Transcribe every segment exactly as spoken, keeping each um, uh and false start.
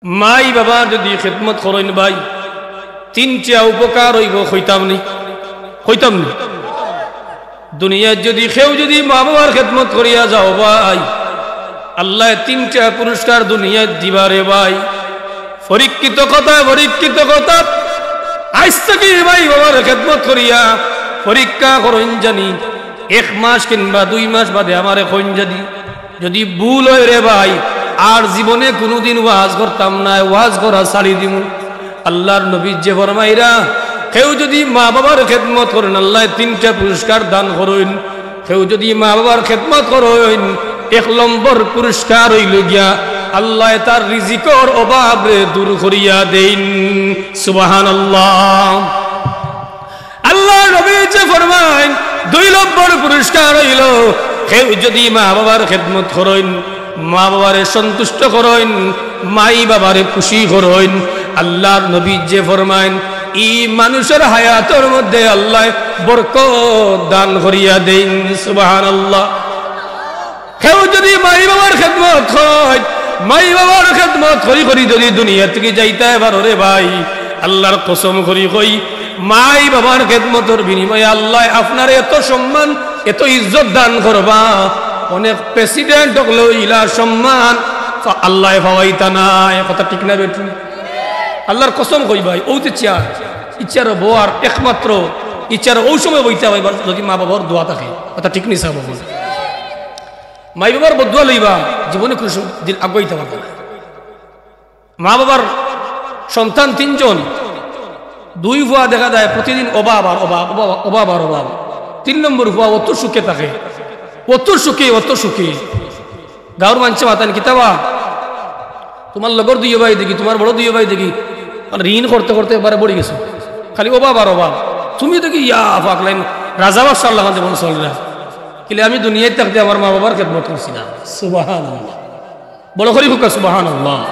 মাই বাবার যুদি খেদমত করইন ভাই, তিনটা উপকার অইবো, কইতাম নি? কইতাম নি? দুনিয়াত যুদি কেউ যুদি মা বাবার খেদমত করিয়া যাও ভাই, আল্লায় তিনটা পুরস্কার দুনিয়াত দিবা রে ভাই। পরীক্ষিত কথা, পরীক্ষিত কথা। আইজ থাকি মাই বাবার খেদমত করিয়া পরীক্ষা করইন জানি, এক মাস কিংবা দুই মাস বাদে আমারে কইন জানি। যুদি ভুল অয় রে ভাই, আর জীবনে কুনুদিন ওয়াজ করতাম নায়, ওয়াজ করা ছাড়ি দিমু। আল্লার নবীয়ে ফরমাইরা, কেউ যুদি মা বাবার খেদমত করইন, আল্লায় তিনটা পুরস্কার দান করইন। কেউ যুদি মা বাবার খেদমত করইন, এক নম্বর পুরস্কার অইলো গিয়া, আল্লায় তার রিজিকর অভাবরে দূর করিয়া দেইন। সুবহানাল্লাহ। আল্লার নবীয়ে ফরমাইন, দুই নম্বর পুরস্কার অইলো, কেউ যুদি মা বাবার খেদমত করইন, মা বাবারে সন্তুষ্ট করইন, মাই বাবারে খুশি করইন, আল্লার নবীয়ে ফরমাইন, ই মানুষর হায়াতর মধ্যে আল্লায় বরকত দান করিয়া দেইন। সুবহানাল্লাহ। কেউ যুদি মাই বাবার খেদমত করি, মাই বাবার খেদমত করি করি যুদি দুনিয়া থাকি যাইতায় পারো রে ভাই, আল্লার কসম করি কই, মাই বাবার খেদমতর বিনিময়ে আল্লায় আপনারে এত সম্মান, এত ইজ্জত দান করবা, অনেক প্রেসিডেন্ট অকলেও ইলা সম্মান আল্লায় পাওয়াইতা নায়। কথা ঠিক না বেঠিক? আল্লার কসম কই ভাই, অউ যে চেয়ার, ই চেয়ারো বওয়ার একমাত্র, ই চেয়ারো অউ সময় বইতা পারবা যুদি মা বাবার দোয়া থাকে। কথা ঠিক নি সাব? মাই বাবার বদদোয়া লইবা, জীবনে কুনু দিন আগুয়াইতা পারবা না। মা বাবার সন্তান তিনজন, দুই ফুয়া দেখা যায় প্রতিদিন অভাব আর অভাব, অভাব, অভাব আর অভাব। তিন নম্বর ফুয়া অত সুখে থাকে, অত সুখে, অত সুখে। গাঁওর মানষে মাতইন, "কিতা বা, তুমার লগর দুইও ভাই দেখি, তুমার বড় দুইও ভাই দেখি, আর ঋণ করতে করতে একবারে পড়ি গেছো, খালি অভাব আর অভাব। তুমি দেখি ইয়া পাকলাইন রাজা বাদশার লাখান যেমন চলরা।" কিলে আমি দুনিয়াত থাকতে আমার মা বাবার খেদমত করছি না। সুবহানাল্লাহ। বড় করি কউক্কা সুবহানাল্লাহ।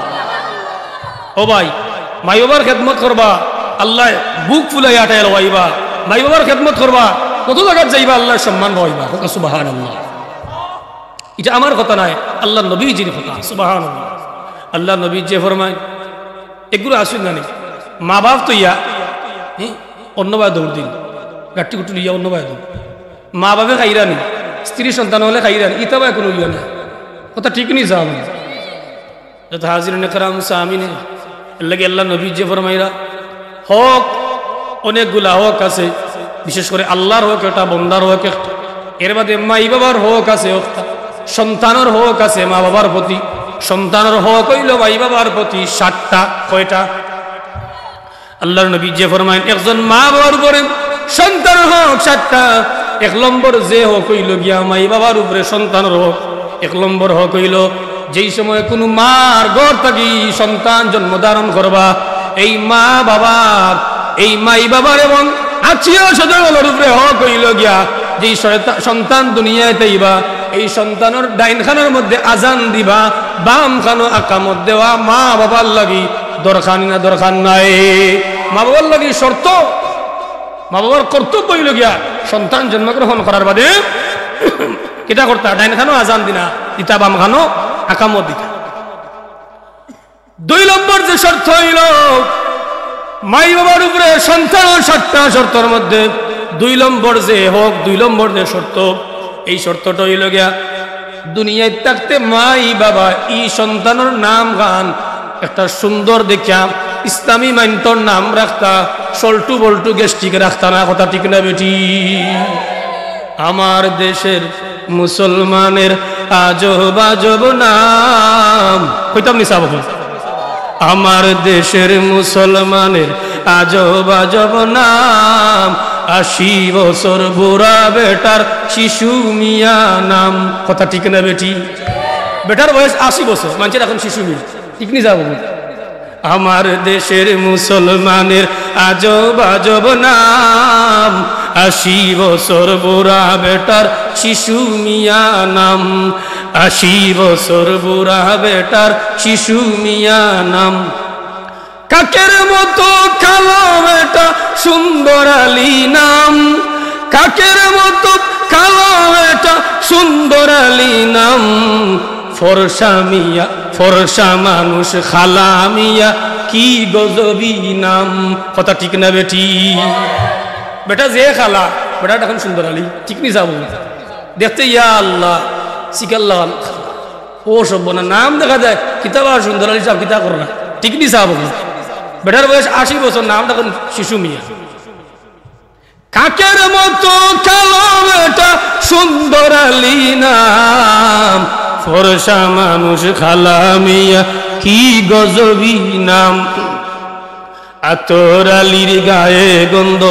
ও ভাই, মাই বাবার খেদমত করবা, আল্লায় বুক ফুলাইয়া আটাইয়া লওয়াইবা। মাই বাবার খেদমত করবা, কত জাগাত যাইবা, আল্লার সম্মান পাইবা। কউক্কা সুবহানাল্লাহ। ইটা আমার কথা নায়, আল্লার নবীজির কথা। সুবহানাল্লাহ। আল্লার নবীয়ে ফরমাইন, এগুলো আসুন জানি, মা বাপ তো ইয়া, হি, অন্য বায় দৌড় দিন, গাট্টি গুট্টি লইয়া অন্য বায় দৌড়। মা বাপে খাইরা নি, স্ত্রী সন্তান অকলে খাইরা নি, ইতা বায় কুনু ইয়া নাই। কথা ঠিক নি সাব? যত হাজিরিন একরাম, সামিন, এর লাগি আল্লার নবীয়ে ফরমাইরা, হক, অনেকগুলা হক আছে, বিশেষ করি আল্লার হক একটা, বন্দার হক একটা, এর বাদে মাই বাবার হক আছে একটা, সন্তানর হক আছে মা বাবার প্রতি, সন্তানর হক অইলো মাই বাবার প্রতি সাতটা। কয়টা? আল্লার নবীয়ে ফরমাইন, একজন মা বাবার উপরে সন্তানর হক সাতটা। এক নম্বর যে হক অইলো গিয়া মাই বাবার উপরে সন্তানর হক। এক নম্বর হক অইলো, যেই সময় কুনু মার গর্ভ থাকি সন্তান জন্ম ধারণ করবা, এই মা বাবার, এই মাই বাবার এবং আত্মীয় স্বজনর উপরে হক অইলো গিয়া, যেই শয়তা-, সন্তান দুনিয়াত আইবা, এই সন্তানর ডাইন কানর মধ্যে আজান দিবা, বাম কানো আকামত দেওয়া, মা বাবার লাগি দরকার নি না দরকার নায়? মা বাবার লাগি শর্ত, মা বাবার কর্তব্য অইলো গিয়া সন্তান জন্মগ্রহণ করার বাদে কিতা করতা? ডাইন কানো আজান দিনা, ইতা বাম কানো আকামত দিতা। দুই নম্বর যে শর্ত অইলো, মাই বাবার উপরে সন্তানর সাতটা শর্তর মধ্যে দুই নম্বর যে হক, দুই নম্বর যে শর্ত, এই শর্তটা অইলো গিয়া, দুনিয়াত থাকতে মাই বাবা ই সন্তানর নাম খান একটা সুন্দর দেখিয়া ইসলামী মাইনতর নাম রাখতা, সল্টু বল্টু গ্যাস্ট্রিক রাখতা না। কথা ঠিক না বেঠিক? আমার দেশের মুসলমানের আজব আজব নাম। কইতাম নি সাব? আমার দেশের মুসলমানের আজব আজব নাম, আশি বছর বুড়া বেটার শিশু মিয়া নাম। কথা ঠিক না বেঠিক? বেটার বয়স আশি বছর, মানষের এখন শিশু মিয়া। ঠিক নি সাব? আমার দেশের মুসলমানের আজব আজব নাম, আশি বছর বুড়া বেটার শিশু মিয়া নাম, আশি বছর বুড়া বেটার শিশু মিয়া নাম। কাকের মতো কালো বেটা সুন্দর আলী নাম, কাকের মতো কালো বেটা সুন্দর আলী নাম, ফর্সা মিয়া, ফর্সা মানুষ খালা মিয়া, কি গজবি নাম। কথা ঠিক না বেঠিক? বেটা যে খালা, বেটা তখন সুন্দর আলী, ঠিক নি সাব? দেখতে ইয়া আল্লাহ, সিকাল্লা খালা। ও সব না, নাম দেখা যায়, কিতা বা সুন্দর আলী সাব, কিতা কররা, ঠিক নি সাব? বেটার বয়স আশি বছর, নাম তখন শিশু মিয়া। কাকের মতো কালো বেটা, সুন্দর আলী নাম। ফর্সা মানুষ খালা মিয়া, কি গজবি নাম। আতর আলীর গায়ে গন্ধ,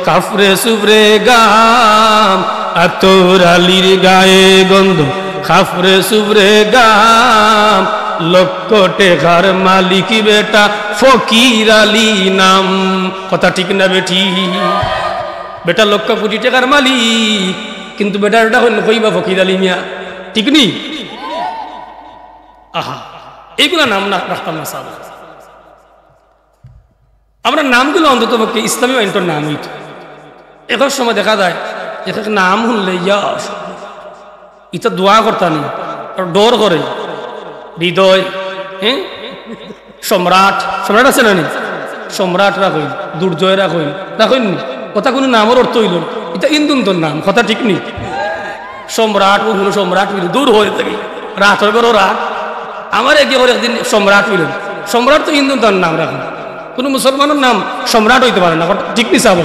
কাফরে সুফরে গাম। আতর আলীর গায়ে গন্ধ, কাফরে সুফরে গাম। লক্ষ টেকার মালিক বেটা, ফকির আলী নাম। কথা ঠিক না বেঠিক? বেটা লক্ষ কোটি টেকার মালিক, কিন্তু বেটার এটা কইন কইবা ফকির আলী মিয়া, ঠিক নি? আহা, এইগুলা নাম না রাখতাম না সাব। আমরা নামগুলা অন্তত পক্ষে ইসলামী মাইন্ডর নাম অইতো। এক এক সময় দেখা যায়, এক এক নাম হুনলে ইয়া, ইতা দোয়া করতা নি, আর ডর করে হৃদয়, হ্যাঁ? সম্রাট, সম্রাট আছে না নি? সম্রাট রাখইন, দুর্জয় রাখইন, রাখইন নি? কথা কুনু নামর অর্থ অইলো না। ইতা ইন্দুন্তর নাম, কথা ঠিক নি? সম্রাট, ও হুনো সম্রাট অইলো, দূর অয় থাকি। রাতর বেলা রাত। আমার একে করে একদিন সম্রাট অইলো। সম্রাট তো ইন্দুন্তর নাম রাখইন। কুনু মুসলমানর নাম সম্রাট অইতে পারে না, কথা ঠিক নি সাব?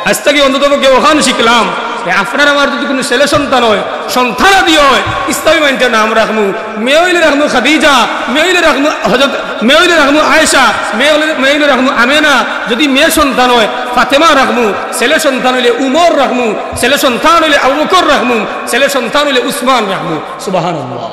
আইজ থাকি অন্তত পক্ষে অখান শিখলাম যে আপনার আমার যদি কুনু ছেলে সন্তান অয়, সন্তানাদি অয়, ইসলামী মাইন্ডর নাম রাখমু। মেয়ে অইলে রাখমু খাদিজা, মেয়ে অইলে রাখমু হযরত, মেয়ে অইলে রাখমু আয়েশা, মেয়ে অইলে, মেয়ে অইলে রাখমু আমেনা। যদি মেয়ে সন্তান অয়, ফাতেমা রাখমু। ছেলে সন্তান অইলে উমর রাখমু। ছেলে সন্তান অইলে আবু বকর রাখমু। ছেলে সন্তান অইলে উসমান রাখমু। সুবহানাল্লাহ।